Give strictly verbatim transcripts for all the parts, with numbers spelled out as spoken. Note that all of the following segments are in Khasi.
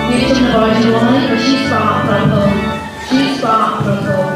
Nation of Arjuan, Chief Purple, Chief Purple.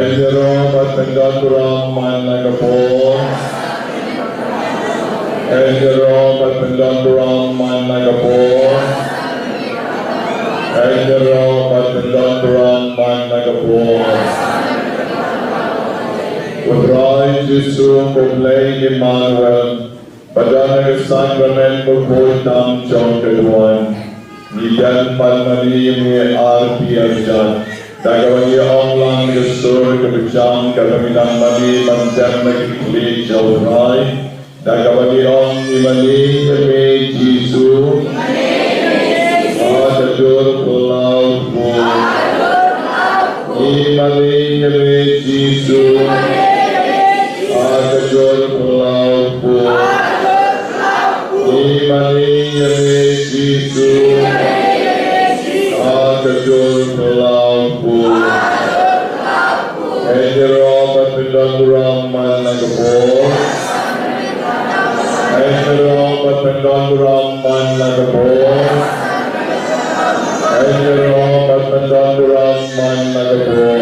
Ïaroh bad pyndon burom man la ka por. Ïaroh bad pyndon burom man la ka por. Ïaroh bad pyndon burom man la ka por. U Trai Jisu, ko Blei Immanuel, ba don ha ka sakramen bakhuid tam jong ka duwan. Ngi don pat ma ngi ïa me arti arjat da kaba ngi ong lang da ka sur kaba jam, kaba ngi nang mane ban dem na ka khlieh jong U Trai, da kaba ngi ong, ïa mane ïa me Jisu, ha ka dur phyllaw kpur. Ïa mane ïa me Jisu, ha ka dur phyllaw kpur. Ïa mane ïa me Jisu, ha ka dur phyllaw kpur. Ïaroh bad pyndon burom man la ka por. Ïaroh bad pyndon burom man la ka por. Ïaroh bad pyndon burom man la ka por.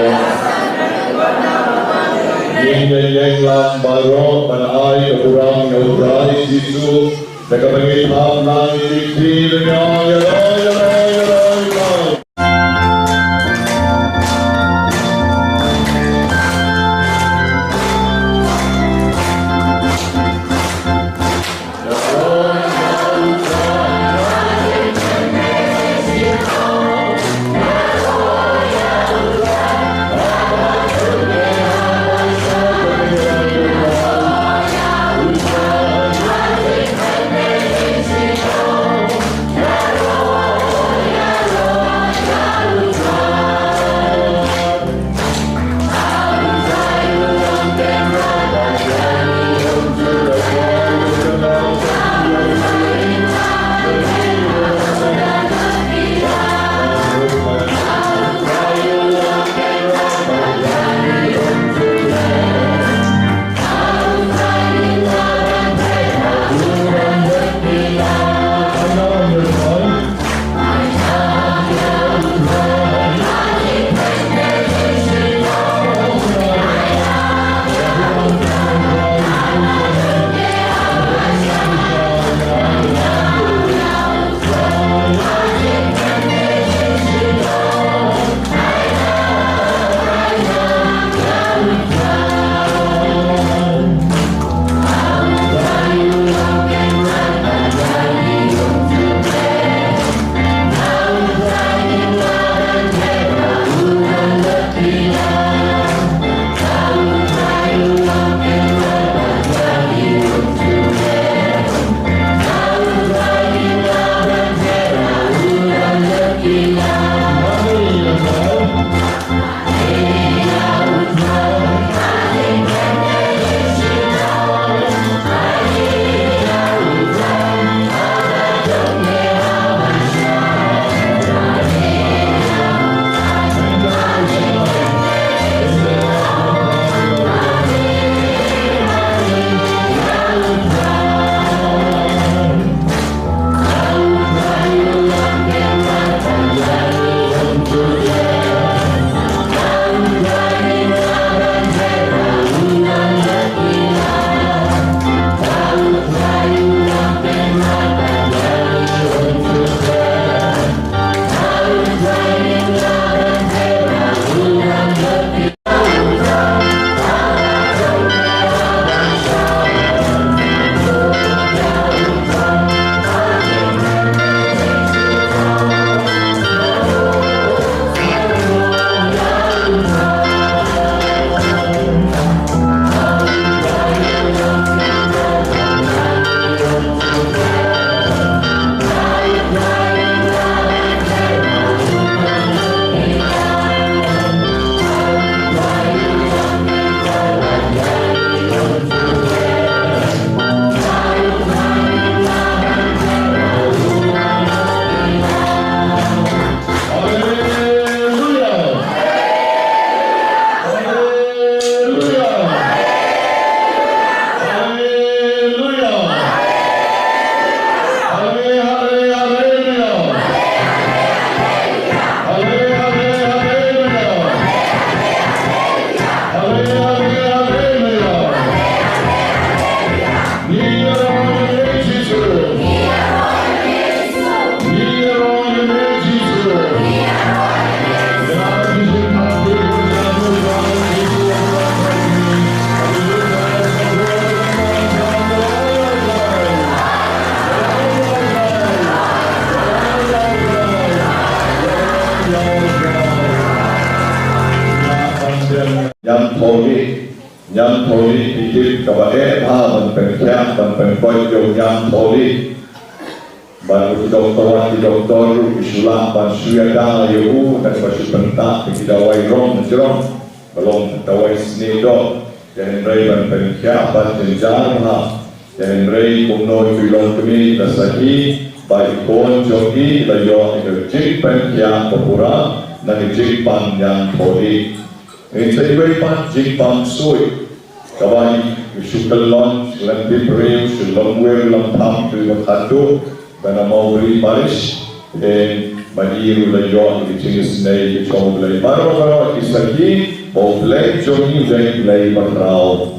Ïeng ïeng lang baroh ban ai ka burom ïa U Trai Jisu. Da kaba ngi thap lang ïa ki kti, da ngi ong ïa lor, ïa lor, ïa lor, ïa lor. Niam Thawlih, Niam Thawlih, ki tip kaba eh bha ban pynkhiah, ban pynkoit ïa u Niam Thawlih. Bad ruh ki doktor, ki doktor ruh ki shu lah ban shu ïada ïa u, naba shu pyntah ïa ki dawai rong jrong, ba long dawai snieh doh. Te hynrei ban pynkhiah bad jynjar bha. Te hynrei kumno i long kmie i la sah hi, ba i khun jong i i la ïoh ïa ka jingpynkhiah ba pura na ka jingpang Niam Thawlih. Ngin sa ïohi pat jingpang suit kaba i shu kyllon, shu lynti briew, shu longwei longpham, shu ba khadduh, ba na Mawbri Parish, te ba i ruh la ïoh ïa ka jingisynei ka jong U Blei. Baroh baroh ki sakhi, Ba U Blei jong ngi u dei Blei bakhraw.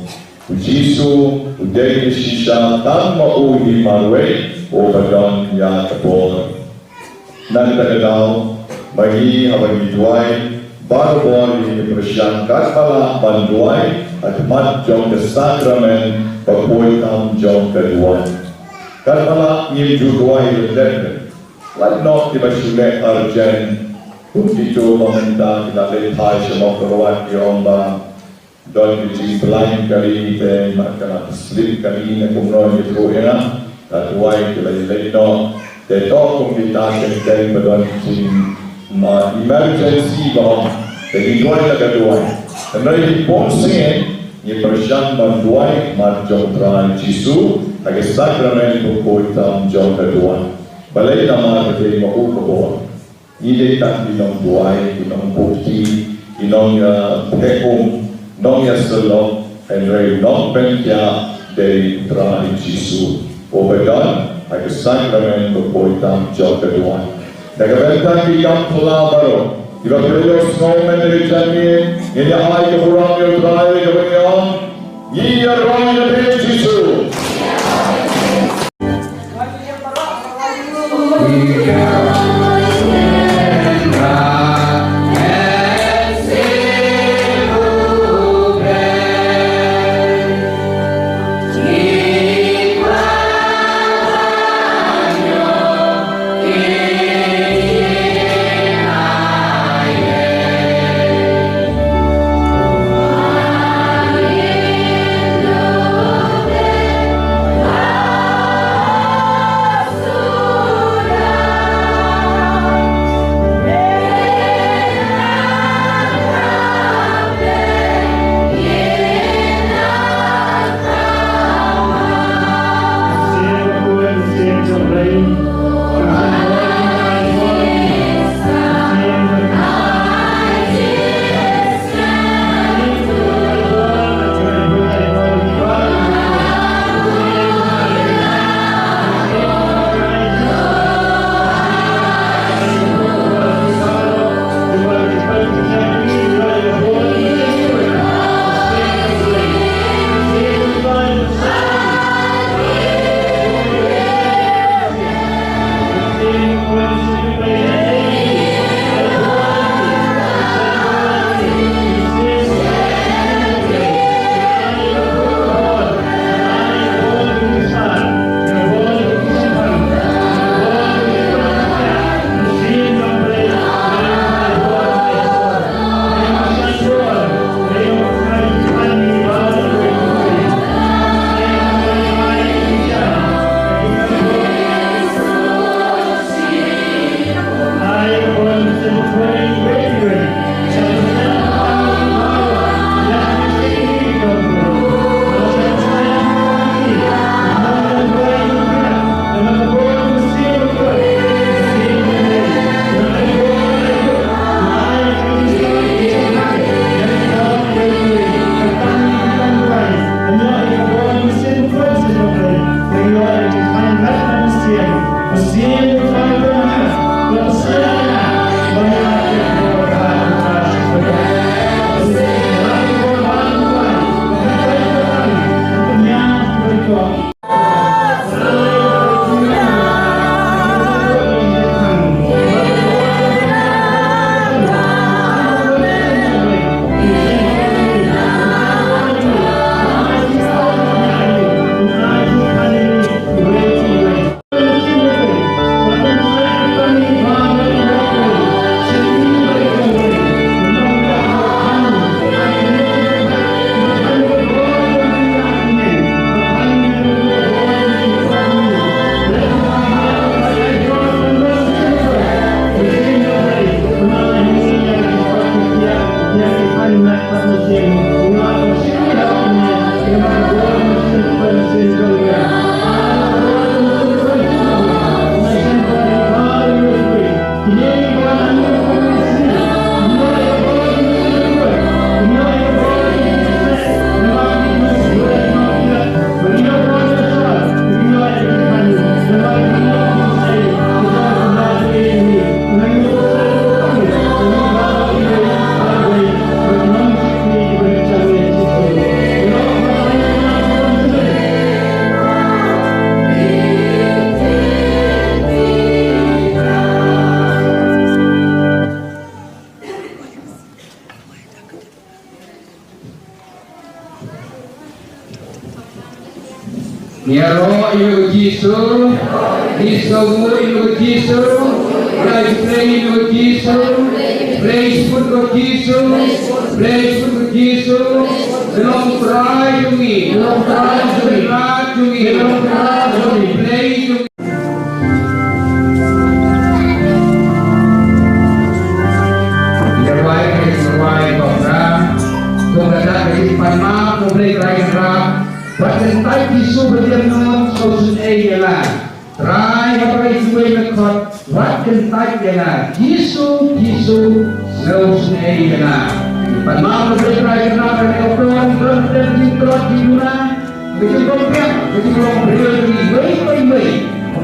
U Jisu u dei ka shisha, tang ma u hi marwei uba don ïa ka bor. Na kata ka daw, ma ngi haba ngi duwai, barabor ngi pyrshang katba lah ban duwai ha khmat jong ka sakramen ba khuid tam jong ka duwan. Katba lah ngim ju duwai lyndet, lait noh kiba shu leh urgent, kum kito ba mynta ki la leit phai sha Mawkyrwat, ki ong ba don ki jingpyllait kali te, ma ka la slip kali ne kumno, ïathuh ïa nga. La duwai ki la leit noh. Te to kum kita teng teng ba don ki jing, ma, emergency ba ong, te ngi duwai la ka duwai. Hynrei ki bun sien ngi pyrshang ban duwai ha khmat jong U Trai Jisu ha ka sakramen ba khuid tam jong ka duwan. Balei? Namar ba dei ma u ka bor. Ngi dei tang ki nongduwai, ki nongbuhti, ki nong, uh, phet um, nongïasyllok, hynrei u nongpynïaid dei U Trai Jisu, uba don ha ka sakramen ba khuid tam jong ka duwan. Na ka bynta ki kam phylla baroh kiba phi la ïohsngew mynta ka janmiet, ngin ïa ai ka burom ïa U Trai kaba ngi ong, ngi ïaroh ïa U Jisu. Ngi ïaroh ïa u Jisu. Ngi sngewnguh ïa u Jisu. Ngi pray ïa u Jisu. Pray ïa u Jisu. Pray ïa u Jisu. Long Trai jong ngi. Long Trai jong ngi. Long Trai jong ngi. Long Trai jong ngi. Pray jong ngi. Ïa wai, ïa wai, ïa wai, ïa wai. Kum kata ka jingpan map, kum Blei Trai Kynrad. Wat kyntait Jisu ba ïa nud, sngewsynei ïa nga. Trai ha ba ïa wei na khot, wat kyntait ïa nga. Jisu, Jisu, sngewsynei ïa nga. Pan map ba Blei Trai Kynrad, ka ne ka pon, don don jingtlot jingduna. Ka jingbym biang, ka jinglong briew jong ngi iwei pa iwei.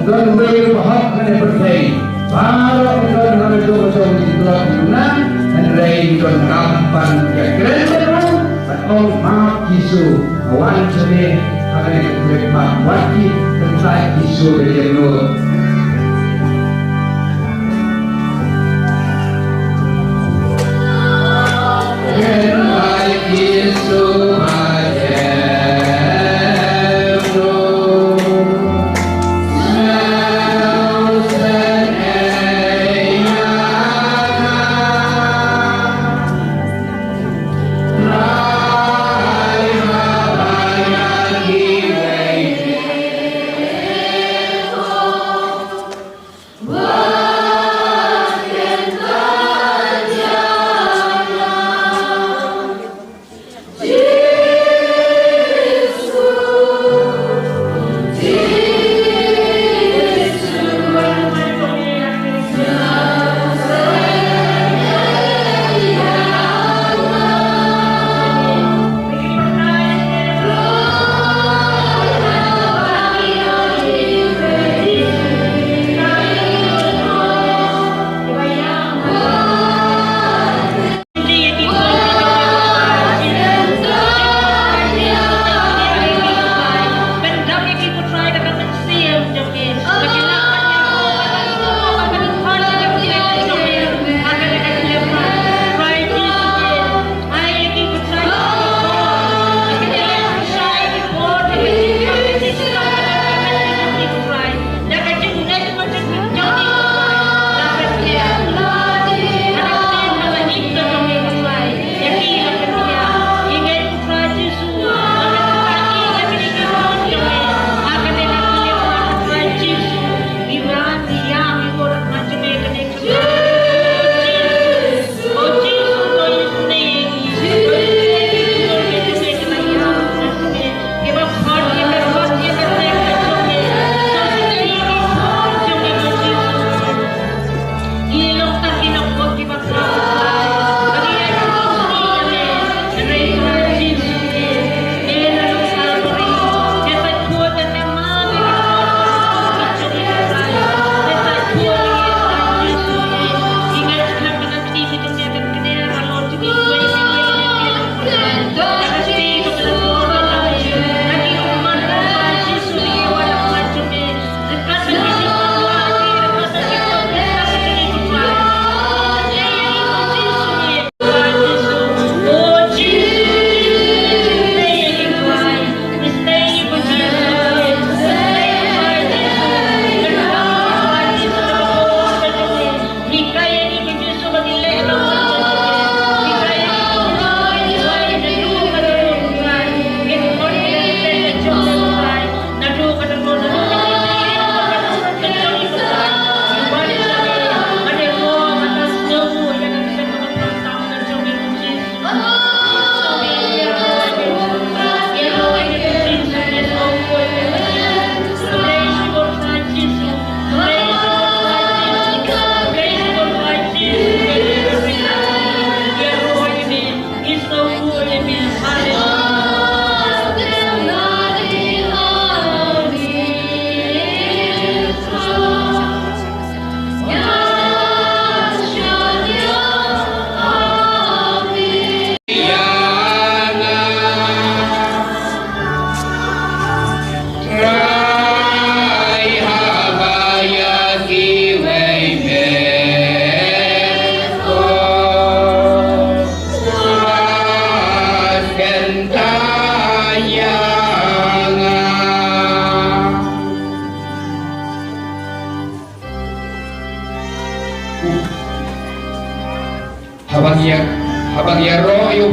Don uwei uba hok ha kane ka pyrthei. Baroh ki don ha ka jong ka jong ki tlot ki duna. Hynrei ki donkam ban ïakren bad u, ban ong map Jisu. Wan sha me ha kane ka pyrthei, map, wat ki kyntait Jisu ka jong u.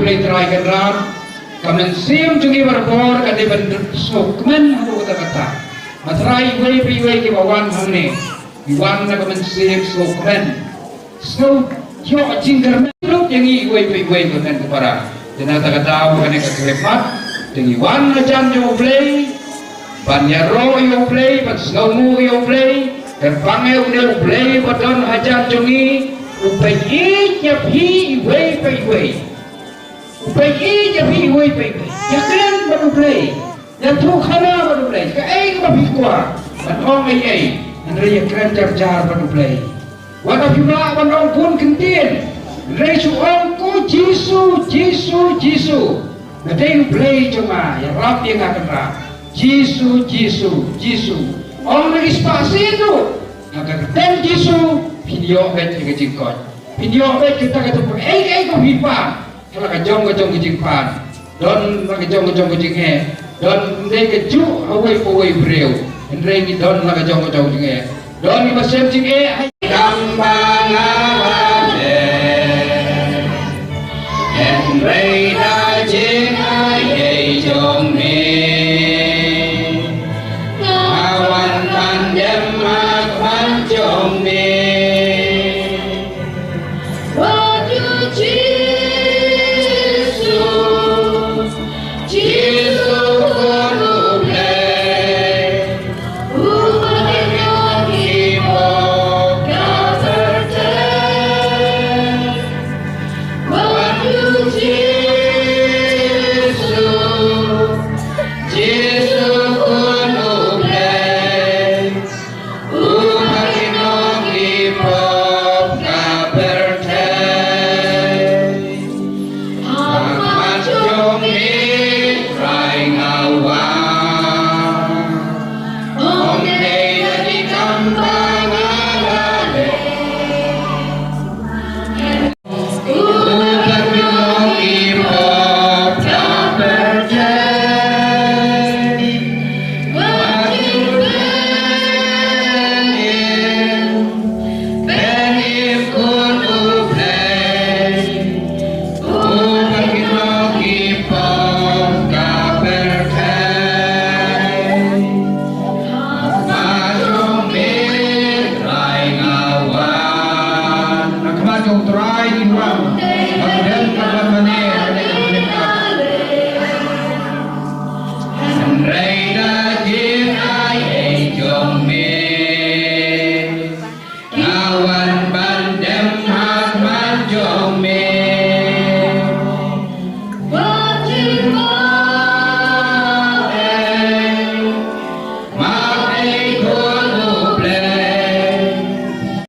Trai Kynrad, ka mynsiem jong ngi barabor ka dei ban sngewkmen haduh katta katta. Ma Trai, iwei pa iwei kiba wan hangne, ki wan na ka mynsiem sngewkmen, sngew ïoh jingkyrmen lut ïa ngi iwei pa iwei, kyrmen ko para. Te na kata ka daw kane ka khyllipmat, te ngi wan hajan jong U Blei ban ïaroh ïa U Blei, ban sngewnguh ïa U Blei. Kyrpang ïa une U Blei ba don hajan jong ngi, u peit ïa phi iwei pa iwei. U peit ïa phi iwei pa iwei. Ïakren bad U Blei. Ïathuhkhana bad U Blei. Kaei kaba phi kwah ban ong, ei ei, hynrei ïakren jar jar bad U Blei. Wat la phi lah ban ong bun kyntien, hynrei shu ong, ko Jisu, Jisu, Jisu, nga dei U Blei jong nga, ïarap ïa nga Kynrad. Jisu, Jisu, Jisu. Ong na ki spah sien ruh, ha ka kyrteng Jisu phin ïoh beit ïa ka jingkoit. Phin ïoh beit kata kata kaei kaei kaba phi pan. Ha la ka jong ka jong ka jingpan, don la ka jong ka jong ka jingeh. Don, ym dei kajuh ha uwei pa uwei u briew, hynrei ngi don la ka jong ka jong ka jingeh. Don ngi ba shem jingeh ha kam ba nga la leh, hynrei da jingaiei jong me, nga wan ban dem ha khmat jong me. Wat ïa u Jisu, Jisu Khun u Blei, uba pynïoh ki pop ka pyrthei. Wat ïa u Jisu, Jisu Khun u Blei, uba pynïoh ki pop ka pyrthei. Ha khmat jong me Trai nga wan. Ym dei da ki kam ba nga la leh. Hynrei da jingaiei jong me, nga wan ban dem ha khmat jong me. Wat jingmut, ma dei Khun u Blei.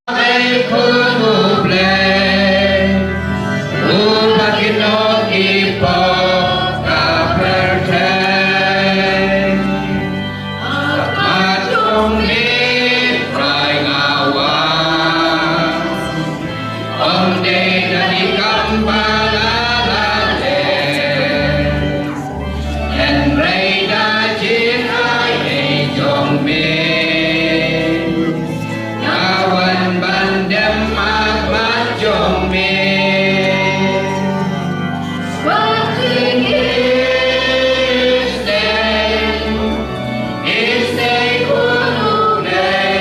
Ai Khun u Blei, uba pynïoh ki pop ka pyrthei. Ha khmat jong me Trai nga wan. Ym dei da ki kam ba nga la leh, hynrei da jingaiei jong me, nga wan ban dem ha khmat jong me. Wat jingïaseng, isei Khun u Blei.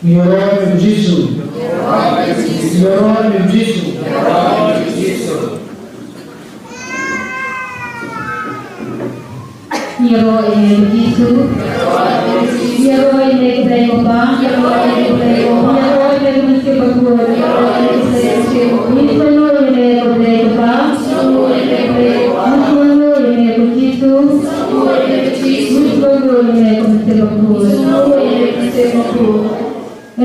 Ïaroh ïa u Jisu. Ïaroh ïa u Jisu. Ïaroh ïa u Jisu. Ïaroh ïa u Blei Kpa. Ïaroh ïa u Blei Kpa. Ïaroh ïa u Mynsiem Bakhuid. Ïaroh ïa u Mynsiem Bakhuid. Ïaroh ïa u Blei Kpa. Ïaroh ïa u Blei Kpa. Ïaroh ïa u Blei Kpa. Ïaroh ïa u Jisu. Ïaroh ïa u Jisu. Ïaroh ïa u Mynsiem Bakhuid. Ïaroh ïa u Mynsiem Bakhuid.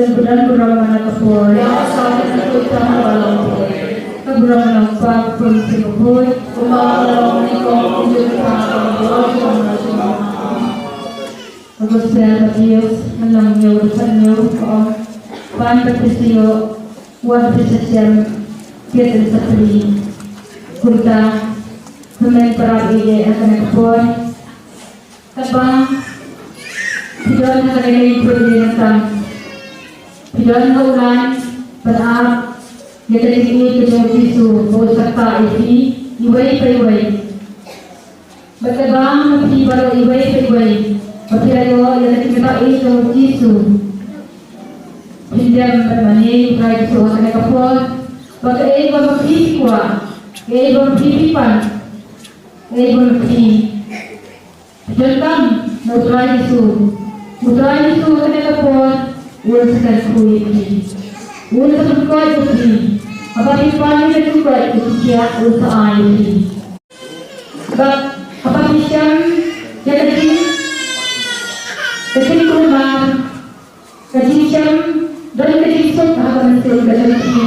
don burom burom man la ka por. Ka burom u Nongpop, u Mynsiem Bakhuid. Ka Gospel Mathaios, lynnong hynñiew, dkhot hynñiew, ka ong: Pan ba phi sa ïoh, wat phi sa shem, peit sa pli. Kumta, phi men para ïeit ha kane ka por. Katba phi don ha kane ka ïing pule nangta, phi don ha u line ban ap ïa ka jingïeit ka jong u Jisu ba un sa ktah ïa phi iwei pa iwei. Bad katba ma phi baroh iwei pa iwei ba phi la ïoh ïa ka jingktah ïeit jong u Jisu, phin dem ban mane ïa u Trai Jisu ha kane ka por ba kaei ba ma phi phi kwah, kaei ba ma phi phi pan, kaei ba ma phi Phi donkam na u Trai Jisu. U Trai Jisu ha kane ka por un sa kyrkhu ïa phi. Un sa pynkoit ïa phi. Haba phi pan ïa ka jingkoit ka jingkhiah un sa ai ïa phi. Bad haba phi shem ïa ka jing, ka jingkulmar, ka jingshem, don ka jingsuk ha ka mynsiem ka jong phi.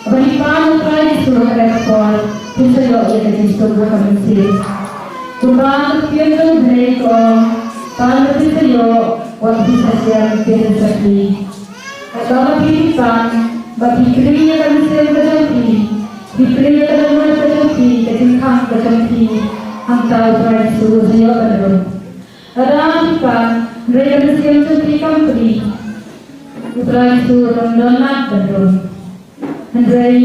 Haba phi pan ïa u Trai Jisu ha kane ka por, phin sa ïoh ïa ka jingsuk ha ka mynsiem. Kumba ka ktien jong U Blei ka ong, pan ba phin sa ïoh, wat phin sa shem, peit sa pli. Katba ma phi phi pan, ba phi plie ïa ka mynsiem ka jong phi, phi plie ïa ka dohnud ka jong phi, ka jingkhang ka jong phi, hangta u Trai Jisu u sa ïoh ban rung. Lada phi pan, hynrei ka mynsiem jong phi kam plie, u Trai Jisu u ym don lad ban rung. Hynrei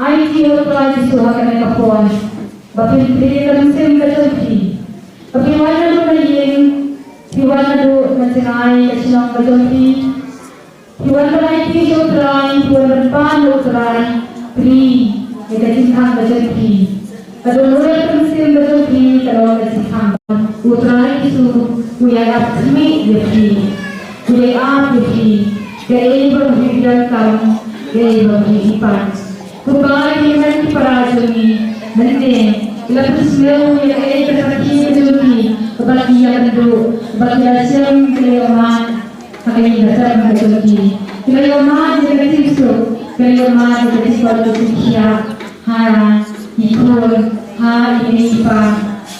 aiti ha u Trai Jisu ha kane ka por ba phin plie ka mynsiem ka jong phi. Ba phi wan naduh na ïing, phi wan naduh na jngai ka shnong ka jong phi, phi wan ban aiti sha u Trai, phi wan ban pan ïa u Trai, plie ïa ka jingkhang ka jong phi. Ka dohnud ka mynsiem ka jong phi ka long ka jingkhang. U Trai Jisu u ïai ap khmih ïa phi, u ïai ap ïa phi kaei ba phi donkam, kaei ba phi pan. Kumba ki hynmen ki para jong ngi mynne ki la pynsngew ïa kaei ka sakhi ka jong ngi kaba ki ïakynduh, kaba ki la shem, ki la ïohmad ha ka ïing ka sem ka jong ki. Ki la ïohmad ïa ka jingsuk, ki la ïohmad ïa ka jingkoit ka jingkhiah ha ki khun, ha ki mei ki pa,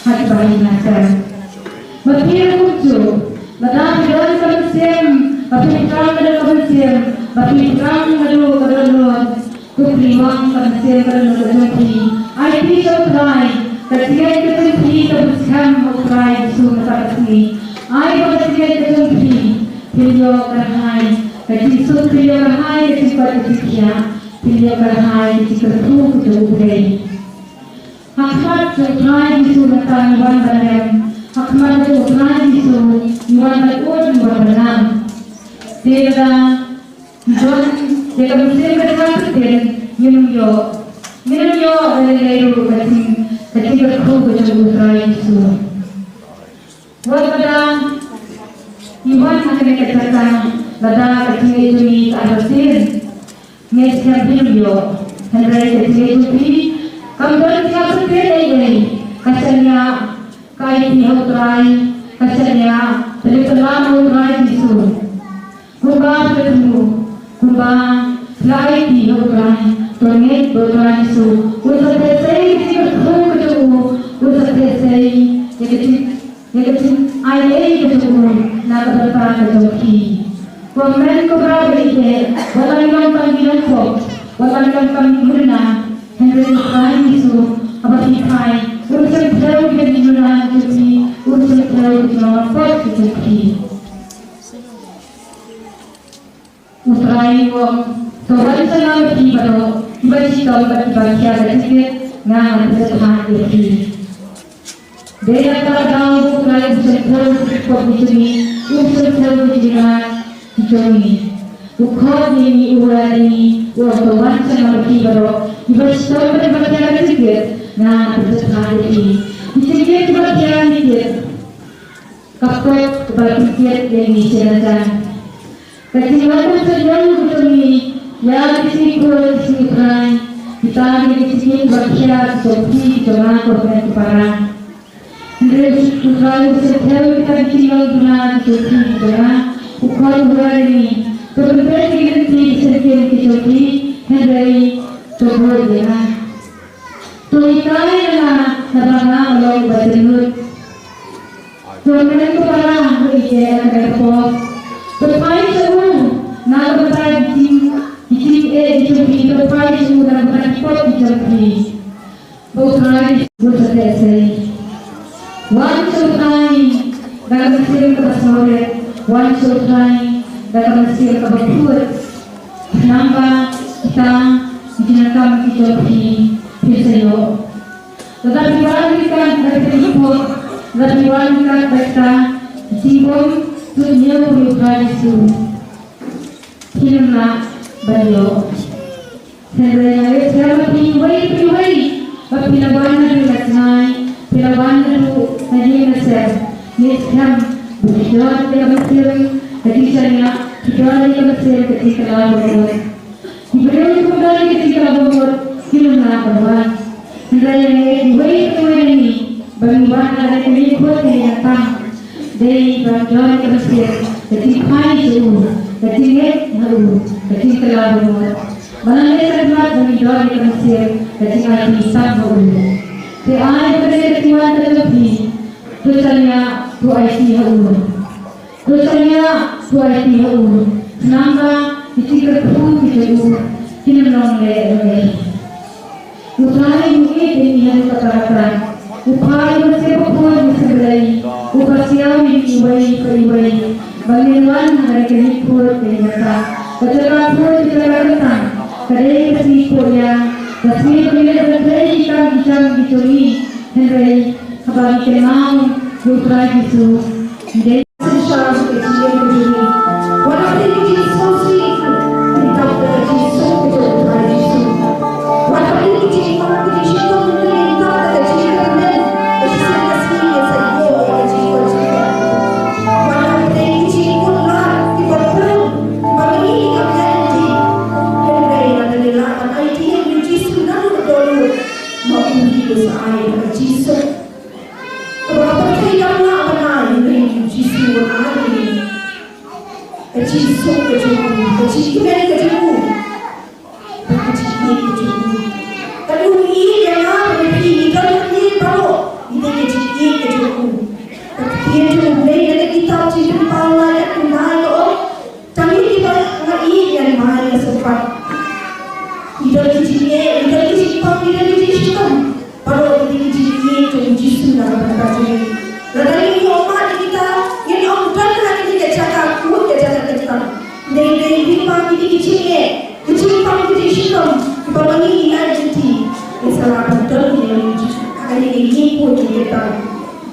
ha ki bahaïing hasem. Ma phi ruh kumjuh, lada phi don ka mynsiem ba phi thrang naduh ka mynsiem, ba phi thrang naduh ka dohnud, to plie wan ka mynsiem ka dohnud ka jong phi. Aiti sha u Trai, ka jingngeit ka jong phi ka bun skhem ha u Trai Jisu mynta ka sngi. Ai ba ka jingngeit ka jong phi phin ïoh kyrhai ka jingsuk, phin ïoh kyrhai ka jingkoit ka jingkhiah, phin ïoh kyrhai ka jingkyrkhu ka jong U Blei. Ha khmat jong u Trai Jisu mynta ngi wan ban lem, ha khmat jong u Trai Jisu ngi wan ban ud, ngi wan ban lam. Te lada ngi don ïa ka mynsiem ka jingïasyllok, ngin ym ïoh, ngin ym ïoh lei lei ruh ka jing, ka jingkyrkhu ka jong u Trai Jisu. Wat lada ngi wan ha kane ka jaka, lada ka jingngeit jong ngi ka artatien, ngi sngewbha ïoh. Hynrei ka jingngeit jong phi kam don jingïasyllok ei ei. Ka shaniah ka aiti ha u Trai, ka shaniah ka leit ka lam ha u Trai Jisu. Kumba phi la thmu, kumba phi la aiti ha u Trai, to ngeit ba u Trai Jisu un sa theh sei ïa ka jingkyrkhu ka jong u, un sa theh sei ïa ka jing, ïa ka jingai ei ka jong u na ka bynta ka jong phi. Khublei, khublei ïa phi, wat la ngi long tang ki nongpop, wat la ngi long tang ki nongpop, hynrei u Trai Jisu haba phi phai, un shym thew ïa ki nongpop jong phi, un shym thew ïa ki nongpop jong phi. U Trai u ong, to wan sha nga ma phi baroh kiba shitom bad kiba khia ka jingkit, nga ngan pynsngewthuh ïa phi. Dei na kata ka daw ba u Trai u shym thew ïa ki pop ki jong ngi, u shym thew ïa ki jingngeit ki jong ngi. U khot ïa ngi, u wan ïa ngi, u ong, to wan sha nga ma phi baroh kiba shitom bad kiba khia ka jingkit, nga ngan pynsngewthuh ïa phi. Ki jingkit kiba khia ka jingkit. Ka pop kaba la pynkit ïa ngi sha la jan. Ka jinglong ka jong ngi ïa ka jingkhuslai ka jong U Trai. Kita ki jingim ba khia ki jong phi ki jong nga ko hynmen ko para. Hynrei U Trai u sngewthuh kita ki jinglong duna ki jong phi ki jong nga, u khot u wan ïa ngi. To pynbeit ïa ki lynti ki syngkien ki jong phi, hynrei to buh ïa nga. To hikai ïa nga naba nga long uba jyngut. To hynmen ko para, ïa kane ka pop. To phai sha u na ka bynta ki jing, ki jingeh ki jong phi, to phai sha u na ka bynta ki pop ki jong phi. Ba U Trai u sa teh sei. Wan sha U Trai da ka mynsiem kaba sngewrit, wan sha U Trai da ka mynsiem kaba khuid. Namar kita ki jingdonkam ki jong phi, phi sa ïoh. Lada phi wan ryngkat bad ka jingpop, lada phi wan ryngkat bad ka jingbym, to ñiew ïa U Trai Jisu. Phin ym lah ban ïoh. Hynrei nga ngeit skhem ba phi uwei pa uwei ba phi la wan naduh la jngai, phi la wan naduh na ïing na sem. Ngeit skhem ba phi don ïa ka mynsiem ka jingshaniah, phi don ïa ka mynsiem ka jingkylla bamut. Ki briew kiba don ïa ka jingkylla bamut kim lah ban wan. Hynrei nga ngeit uwei pa uwei na ngi ba ngi wan ha kane ka lyngkhuh ka ïing ka tam. Dei ba ngi don ïa ka mynsiem ka jingphai sha u, ka jingngeit ha u, ka jingkylla bamut. Ba nang leit shakhmat ba ngi don ïa ka mynsiem ka jingaiti tam ha u. Te ai ba ka dei ka jingwan ka jong phi, to shaniah, to aiti ha u. To shaniah, to aiti ha u. Khnang ba ki jingkyrkhu ki jong u kin ym long leh leh. U Trai u ïeit ïa ngi ha katta katta. U phai u Mynsiem Bakhuid, u Mynsiem Blei, u pasiaw ïa ngi iwei pa iwei. Ba ngin wan ha kane ka lyngkhuh ka ïing ka tam. Ka jaka khuid, ka jaka kyntang, ka dei ka jingïakob ïa, ka sngi ba ngin leit ban trei ki kam ki jam ki jong ngi. Hynrei haba ngi kynmaw ïa U Trai Jisu, ngi dei Kaba ka pyrthei kam lah ban ai, hynrei u Jisu u ai. Ka jingsuk ka jong u, ka jingkmen ka jong u, bad ka jingïeit ka jong u. Ka long ïa nga bad ïa phi, ngi don hangne baroh, ngi dei ka jingïeit ka jong u. Ka ktien jong U Blei na ka kitab Jingpynpaw lai dkhot khyndai ka ong, tang ïa kiba nga ïeit ngan mai, nga sngewbha. Ngi don ki jingeh, ngi don ki jingpang, ngi don ki jingshitom. Baroh ki dei ki jingïeit jong u Jisu na ka bynta jong ngi. Lada ngin ïoh mad ïa kita, ngin ym don ha kane ka jaka khuid, ka jaka kyntang. Dei, dei, dei ba ki dei ki jingeh, ki jingpang, ki jingshitom kiba ma ngi ngi ai lynti. Ngin sa lah ban don ïa u Jisu ha kane ka ïing khuid ka kyntang.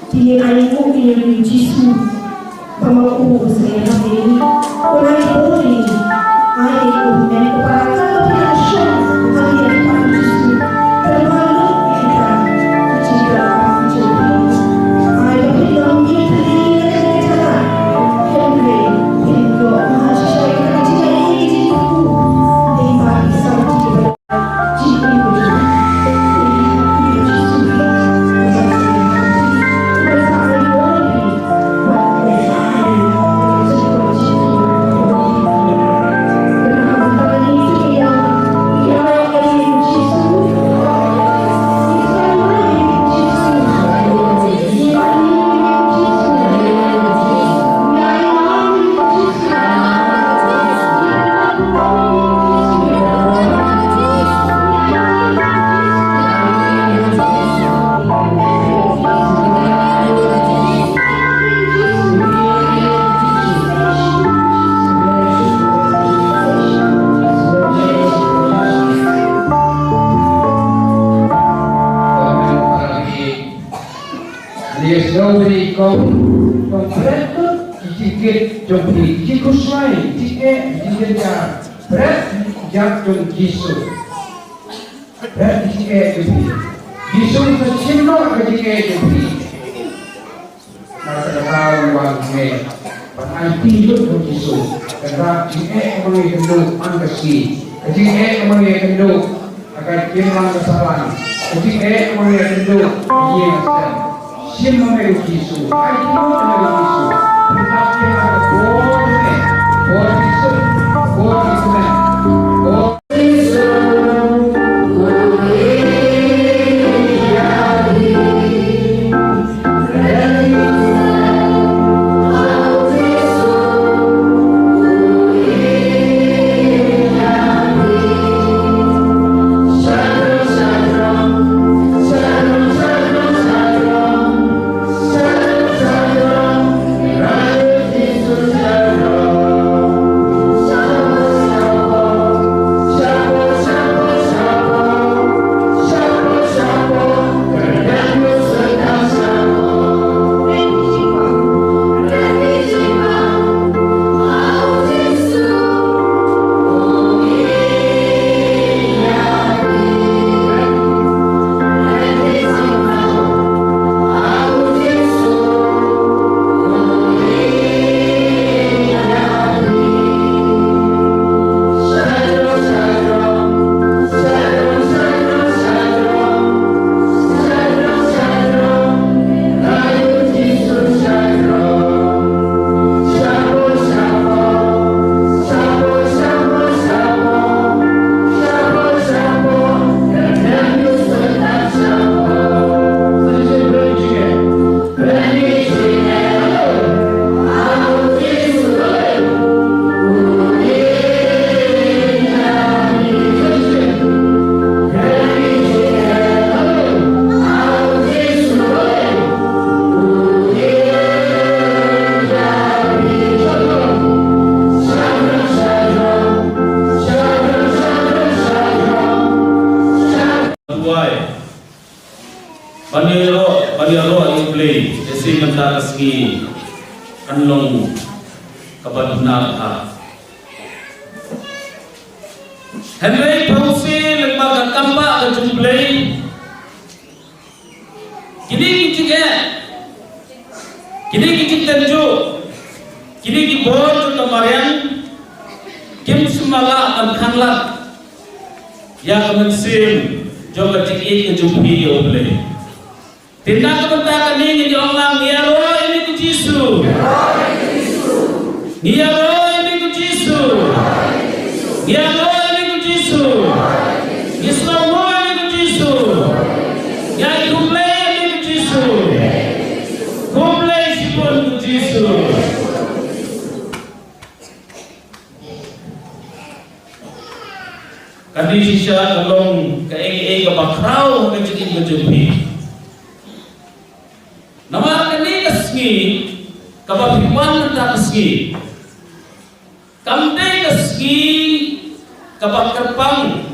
Te ngin ai nguh ïa u Jisu. Ïa sngewbha ïa ki kong, kong bret ki jingkit jong phi, ki jingkhuslai, ki jingeh, ki jingjynjar, bret ki jingkit jong Jisu. Bret ki jingeh jong phi. Jisu u sa shim noh ka jingeh jong phi. Ka kata ka daw wan hangne ban aiti lut jong Jisu. Ka jingeh ka ma ngi kynduh man ka sngi, ka jingeh ka ma ngi kynduh. Ka ka jinglang ka salan. Ka jingeh ka mane ka jingduk ka jingeh ka sem. Shim ma me u Jisu. Ai jingduk ma me u Jisu. Pynlap ïa ka bor me. Bor Jisu. Bor Jisu me. Bor Jisu. Duwai. Ban ïaroh, ban ïaroh ïa U Blei, te shi mynta ka sngi kan long kaba duna bha. Hynrei phewse lyngba ka kam ba ka jong U Blei. Kine ki jingeh, kine ki jingtynjuh, kine ki bor jong ka mariang, kim sngewlah ban khanglad ïa ka mynsiem jong ka jingïeit ka jong phi ïa U Blei. Te na ka bynta kane ngi ong lang, ngi ïaroh ïa me ko Jisu. Ngi ïaroh ïa me ko Jisu. Ngi ïaroh ïa me ko Jisu. Ngi sngewbha ïa me ko Jisu. Ngi ai khublei ïa me ko Jisu. Khublei shibun ko Jisu. Kane shisha ka long kaei kaei kaba khraw ha ka jingim ka jong phi. Namar kane ka sngi kaba phi wan mynta ka sngi kam dei ka sngi kaba kyrpang.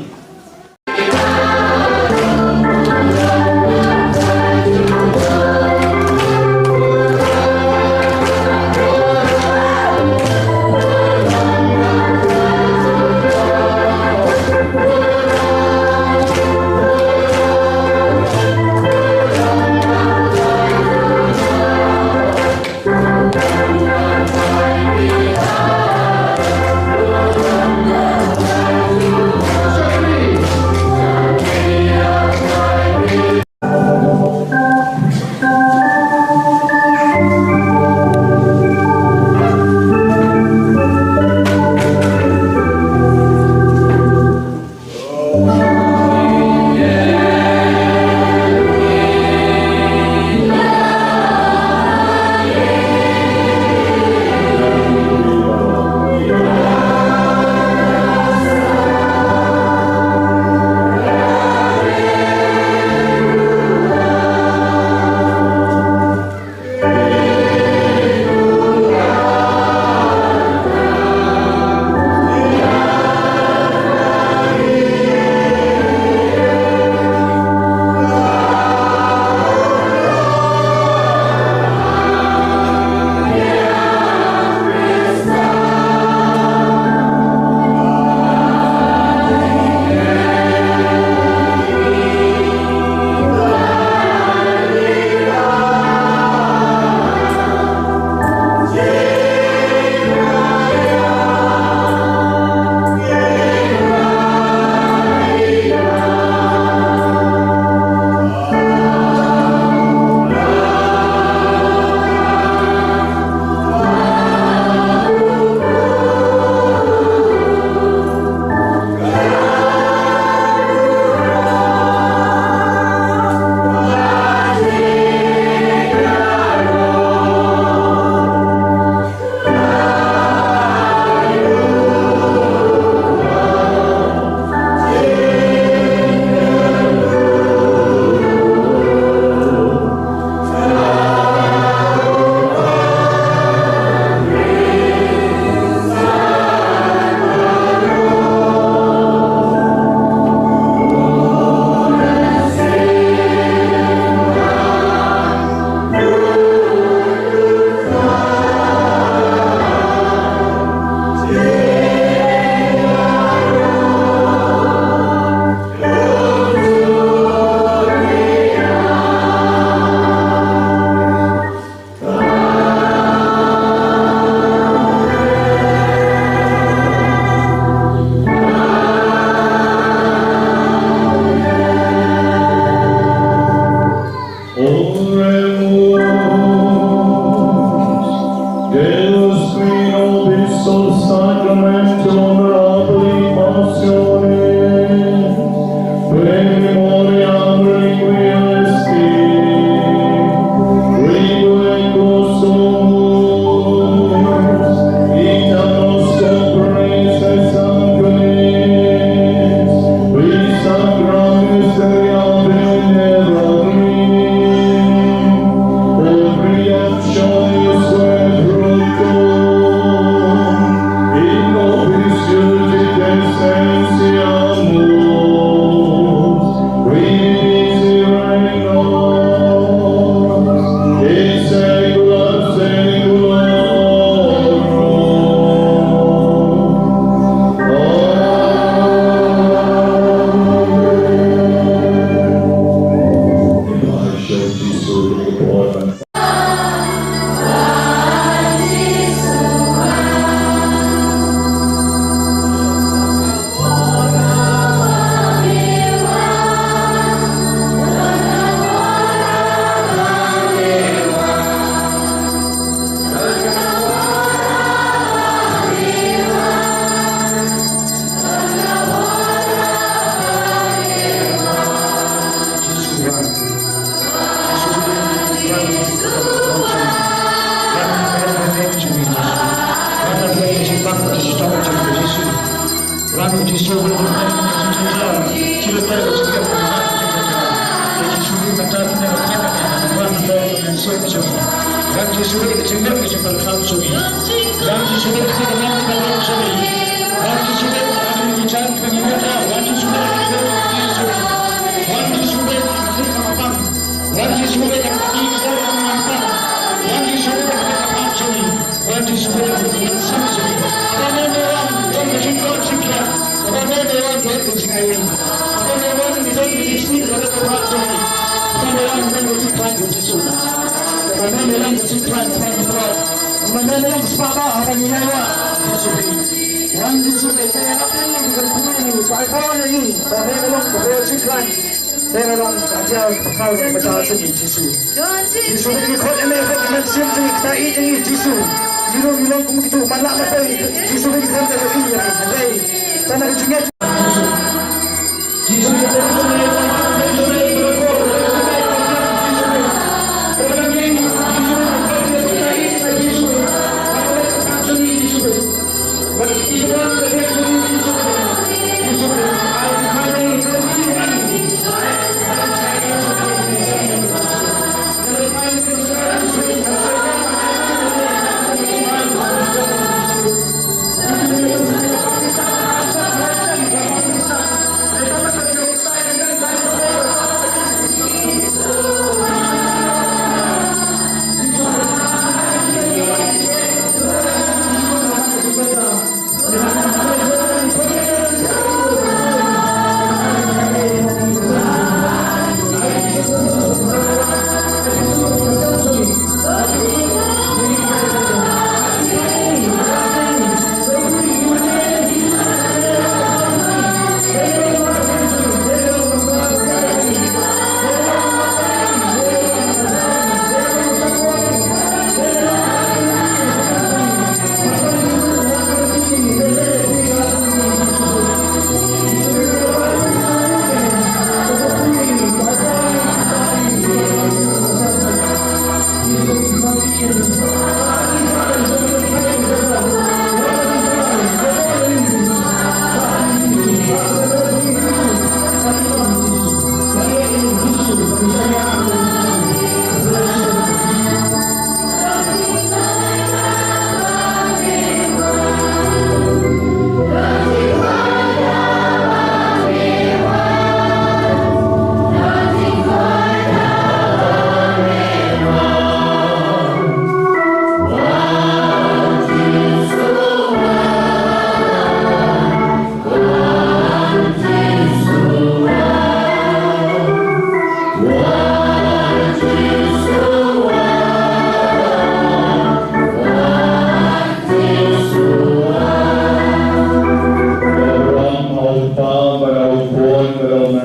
Deus qui nobis sub sacramentum onorabili passione, per memoriam requiescit, quibus sumus, ita nos compresis sanguinis, qui sacra mysteria venerabilim, obrium Jisu. Jisu, ki khot ïa me, khot ïa me, sim jong ngi, kita ïeit jong ngi, Jisu. Ngi long, ngi long kum kito, man la ma pei, Jisu, ki khot ïa me, ïa me, ïa me. Tang na ka jingngeit. Jisu, ki khot ïa me,